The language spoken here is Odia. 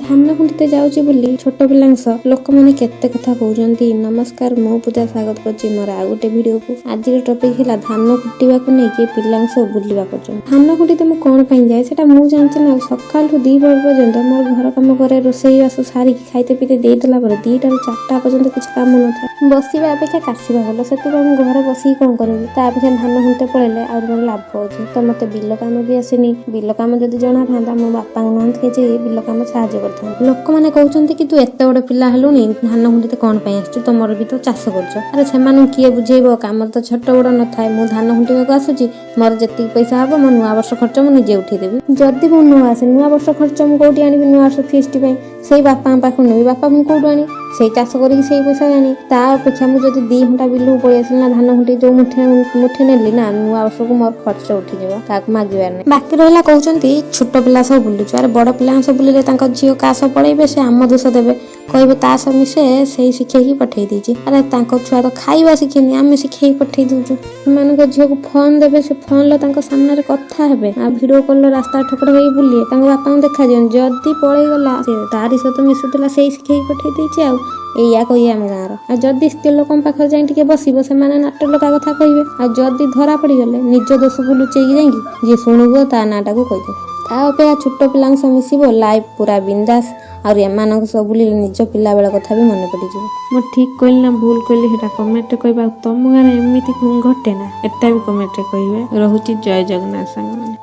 ଧାନ ଖୁଣ୍ଟିତେ ଯାଉଛି ବୋଲି ଛୋଟ ପିଲାଙ୍କ ସହ ଲୋକମାନେ କେତେ କଥା କହୁଛନ୍ତି। ନମସ୍କାର, ମୁଁ ପୂଜା, ସ୍ୱାଗତ କରୁଛି ମୋର ଆଉ ଗୋଟେ ଭିଡ଼ିଓକୁ। ଆଜିର ଟପିକ୍ ହେଲା ଧାନ କୁଟିବାକୁ ନେଇକି ପିଲାଙ୍କ ସହ ବୁଲିବା ପର୍ଯ୍ୟନ୍ତ। ଧାନ ଖୁଣ୍ଟିତେ ମୁଁ କ'ଣ ପାଇଁ ଯାଏ, ସେଟା ମୁଁ ଜାଣିଛି ନା। ସକାଳଠୁ 2 ପହର ପର୍ଯ୍ୟନ୍ତ ମୋର ଘର କାମ କରେ, ରୋଷେଇ ବାସ ସାରିକି ଖାଇତେ ପିଇତେ ଦେଇଦେଲା ପରେ 2ଟାରୁ 4ଟା ପର୍ଯ୍ୟନ୍ତ କିଛି କାମ ନଥାଏ। ବସିବା ଅପେକ୍ଷା କାଶିବା ଭଲ। ସେଥିପାଇଁ ମୁଁ ଘରେ ବସିକି କ'ଣ କରିବି? ତା ଅପେକ୍ଷା ଧାନ ଖୁଣ୍ଟେ ପଳେଇଲେ ଆହୁରି ମୋର ଲାଭ ଅଛି। ତ ମୋତେ ବିଲ କାମ ବି ଆସେନି। ବିଲ କାମ ଯଦି ଜଣା ଥାନ୍ତା, ମୋ ବାପାଙ୍କୁ ନୁହନ୍ତି କିଛି ବିଲ କାମ ସାହାଯ୍ୟ କରିଥାନ୍ତି। ଲୋକମାନେ କହୁଛନ୍ତି କି ତୁ ଏତେ ବଡ଼ ପିଲା ହେଲୁଣି, ଧାନ ଖୁଣ୍ଟିତେ କ'ଣ ପାଇଁ ଆସିଛୁ? ତମର ବି ତ ଚାଷ କରୁଛ। ଆରେ, ସେମାନଙ୍କୁ କିଏ ବୁଝେଇବ? କାମ ତ ଛୋଟ ବଡ଼ ନଥାଏ। ମୁଁ ଧାନ ଖୁଣ୍ଟିବାକୁ ଆସୁଛି, ମୋର ଯେତିକି ପଇସା ହବ ମୋ ନୂଆ ବର୍ଷ ଖର୍ଚ୍ଚ ମୁଁ ନିଜେ ଉଠେଇଦେବି। ଯଦି ମୁଁ ନ ଆସେ, ନୂଆ ବର୍ଷ ଖର୍ଚ୍ଚ ମୁଁ କୋଉଠି ଆଣିବି? ନୂଆ ବର୍ଷ ଫିଷ୍ଟ ପାଇଁ ସେଇ ବାପାଙ୍କ ପାଖରୁ ନେବି। ବାପା ମୁଁ କୋଉଠୁ ଆଣି? ସେଇ ଚାଷ କରିକି ସେଇ ପଇସା ଆଣି। ତା ଅପେକ୍ଷା ମୁଁ ଯଦି 2 ଘଣ୍ଟା ବିଲକୁ ପଳେଇ ଆସିଲି ନା, ଧାନ ଖୁଣ୍ଟି ଯୋଉ ମୁଠେ ମୁଠେ ନେଲି ନା, ନୂଆ ବର୍ଷକୁ ମୋର ଖର୍ଚ୍ଚ ଉଠିଯିବ, କାହାକୁ ମାଗିବାର ନାହିଁ। ବାକି ରହିଲା, କହୁଛନ୍ତି ଛୋଟ ପିଲା ସହ ବୁଲୁଛୁ। ଆରେ, ବଡ଼ ପିଲାଙ୍କ ସହ ବୁଲିଲେ ତାଙ୍କ ଝିଅ କାହା ସହ ପଳେଇବେ, ସେ ଆମ ଦୋଷ ଦେବେ। କହିବେ ତା ସହ ମିଶେ, ସେଇ ଶିଖେଇକି ପଠେଇ ଦେଇଛି। ଆରେ, ତାଙ୍କ ଛୁଆ ତ ଖାଇବା ଶିଖିନି, ଆମେ ଶିଖେଇକି ପଠେଇ ଦଉଛୁ। ସେମାନଙ୍କ ଝିଅକୁ ଫୋନ ଦେବେ, ସେ ଫୋନରେ ତାଙ୍କ ସାମ୍ନାରେ କଥା ହେବେ ଆଉ ଭିଡ଼ିଓ କଲ ରାସ୍ତା ଠକଟ ହେଇକି ବୁଲିବେ, ତାଙ୍କ ବାପାଙ୍କୁ ଦେଖାଯିବନି। ଯଦି ପଳେଇଗଲା, ସେ ତାରି ସହିତ ମିଶୁଥିଲା, ସେଇ ଶିଖେଇକି ପଠେଇ ଦେଇଛି ଆଉ ଏଇଆ କହିବେ ଆମ ଗାଁର। ଆଉ ଯଦି ସ୍ତ୍ରୀ ଲୋକଙ୍କ ପାଖରେ ଯାଇ ଟିକେ ବସିବ, ସେମାନେ ନାଟ ଲଗା କଥା କହିବେ। ଆଉ ଯଦି ଧରା ପଡ଼ିଗଲେ, ନିଜ ଦୋଷକୁ ଲୁଚେଇକି ଯାଇକି ଯିଏ ଶୁଣିବ ତା ନାଁଟାକୁ କହିଦେବେ। ତା ଅପେକ୍ଷା ଛୋଟ ପିଲାଙ୍କ ସହ ମିଶିବ, ଲାଇଫ୍ ପୁରା ବିନ୍ଦାସ। ଆଉ ଏମାନଙ୍କ ସହ ବୁଲିଲେ ନିଜ ପିଲାବେଳ କଥା ବି ମନେ ପଡ଼ିଯିବ। ମୁଁ ଠିକ୍ କହିଲି ନା ଭୁଲ କହିଲି, ସେଇଟା କମେଣ୍ଟରେ କହିବା। ଆଉ ତମ ଗାଁରେ ଏମିତି ଘଟେ ନା, ଏଟା ବି କମେଣ୍ଟରେ କହିବେ। ରହୁଛି, ଜୟ ଜଗନ୍ନାଥ ସାଙ୍ଗମାନେ।